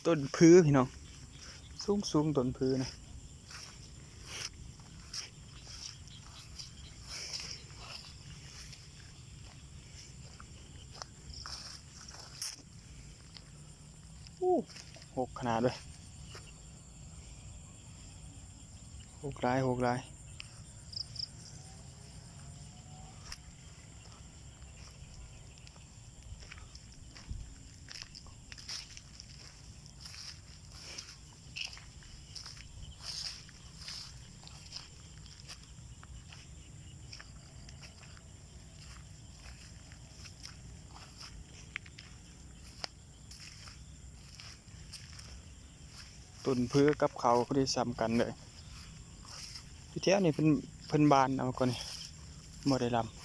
ຕົ້ນຜືພີ່ນ້ອງ ສູງໆ ຕົ້ນຜືນະ. ໂອ້ ຫົກຂະໜາດເວີຍ ຫົກຫຼາຍ ຫົກຫຼາຍ. ຕົ້ນຜືກັບເຂົາກໍໄດ້ສ່ຳກັນເລີຍ. ຢູ່ແຖວນີ້ເພິ່ນ ເພິ່ນບານເອົາກ່ອນນີ້ ບໍ່ໄດ້ລຳ.